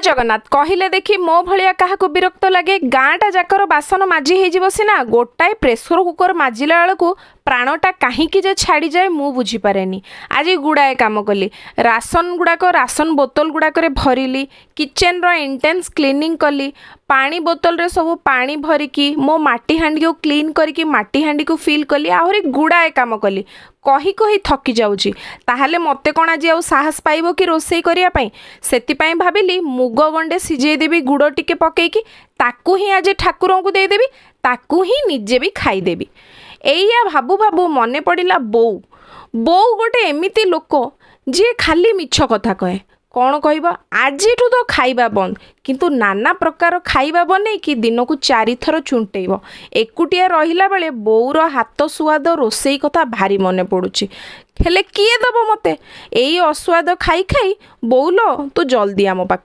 ଜଗନ୍ନାଥ। କହିଲେ ଦେଖି, ମୋ ଭଳିଆ କାହାକୁ ବିରକ୍ତ ଲାଗେ? ଗାଁଟା ଯାକର ବାସନ ମାଜି ହେଇଯିବ ସିନା, ଗୋଟାଏ ପ୍ରେସର କୁକର ମାଜିଲା ବେଳକୁ ପ୍ରାଣଟା କାହିଁକି ଯେ ଛାଡ଼ିଯାଏ, ମୁଁ ବୁଝିପାରେନି। ଆଜି ଗୁଡ଼ାଏ କାମ କଲି। ରାସନ ଗୁଡ଼ାକ ରାସନ ବୋତଲ ଗୁଡ଼ାକରେ ଭରିଲି, କିଚେନର ଇଣ୍ଟେନ୍ସ କ୍ଲିନିଂ କଲି, ପାଣି ବୋତଲରେ ସବୁ ପାଣି ଭରିକି ମୋ ମାଟି ହାଣ୍ଡିକୁ କ୍ଲିନ୍ କରିକି ମାଟି ହାଣ୍ଡିକୁ ଫିଲ୍ କଲି, ଆହୁରି ଗୁଡ଼ାଏ କାମ କଲି। କହି କହି ଥକି ଯାଉଛି। ତାହେଲେ ମୋତେ କ'ଣ ଆଜି ଆଉ ସାହସ ପାଇବ କି ରୋଷେଇ କରିବା ପାଇଁ? ସେଥିପାଇଁ ଭାବିଲି, ମୁଗ ଗଣ୍ଡେ ସିଝେଇ ଦେବି ଗୁଡ଼ ଟିକେ ପକେଇକି, ତାକୁ ହିଁ ଆଜି ଠାକୁରଙ୍କୁ ଦେଇଦେବି, ତାକୁ ହିଁ ନିଜେ ବି ଖାଇଦେବି। ଏଇଆ ଭାବୁ ଭାବୁ ମନେ ପଡ଼ିଲା ବୋଉ। ବୋଉ ଗୋଟେ ଏମିତି ଲୋକ, ଯିଏ ଖାଲି ମିଛ କଥା କହେ। କ'ଣ କହିବ? ଆଜିଠୁ ତ ଖାଇବା ବନ୍ଦ, କିନ୍ତୁ ନାନା ପ୍ରକାର ଖାଇବା ବନେଇକି ଦିନକୁ ଚାରିଥର ଚୁଣ୍ଟେଇବ। ଏକୁଟିଆ ରହିଲା ବେଳେ ବୋଉର ହାତ ସୁଆଦ ରୋଷେଇ କଥା ଭାରି ମନେ ପଡ଼ୁଛି। ହେଲେ କିଏ ଦେବ ମୋତେ? ଏଇ ଅସୁଆଦ ଖାଇ ଖାଇ ବୋଉଲୋ, ତୁ ଜଲ୍ଦି ଆମ ପାଖକୁ